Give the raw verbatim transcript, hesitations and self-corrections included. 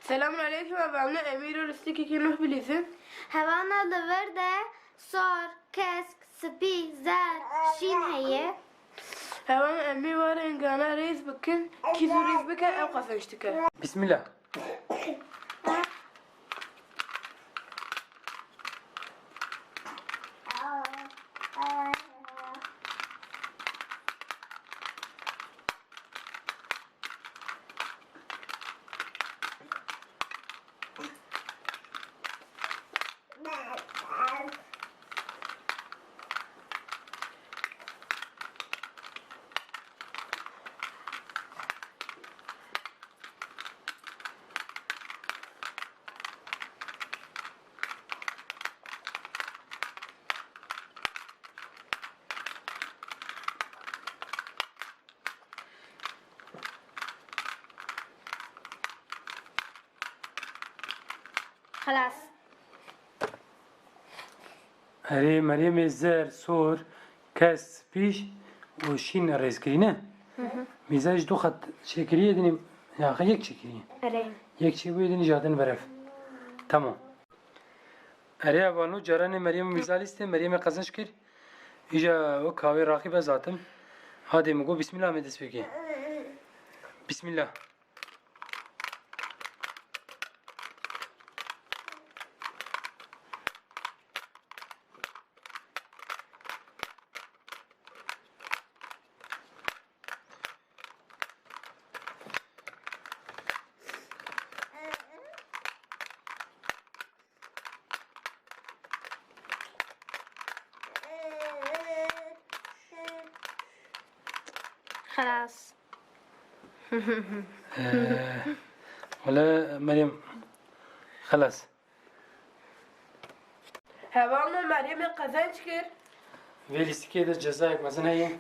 Selamun aleykum, hevalno, em îro rîstikekî nû bilîzin. Hevalno, li vir de sor, kesk, spî, zer, şîn heye. Hevalno, em ê warên gana rêz bikin, kî zû rêz bike, ew qezenç dike. Bismillah. Xelas. Erê, Meryemê zer, sor, kes, spî û şîn rêz kirî, ne? Hı hı. Mîza ji du xet çêkirî, yê dinî, ya, yek çêkirî. Erê. Yek çêbû, yê dinî jî hatin berev. Tamam. Erê, hevalno, caranê Meryemê mîza lîstê, Meryemê qezenç kir. Îja wek kawê raqîb ez hatim. Hadê, min got, Bismillah, em ê dest pê kê. Bismillah. Xelas. Ee, wele Meryem, xelas. Hevalno, Meryemê qezenç kir. Vê lîstikê de cezayek mezin heye.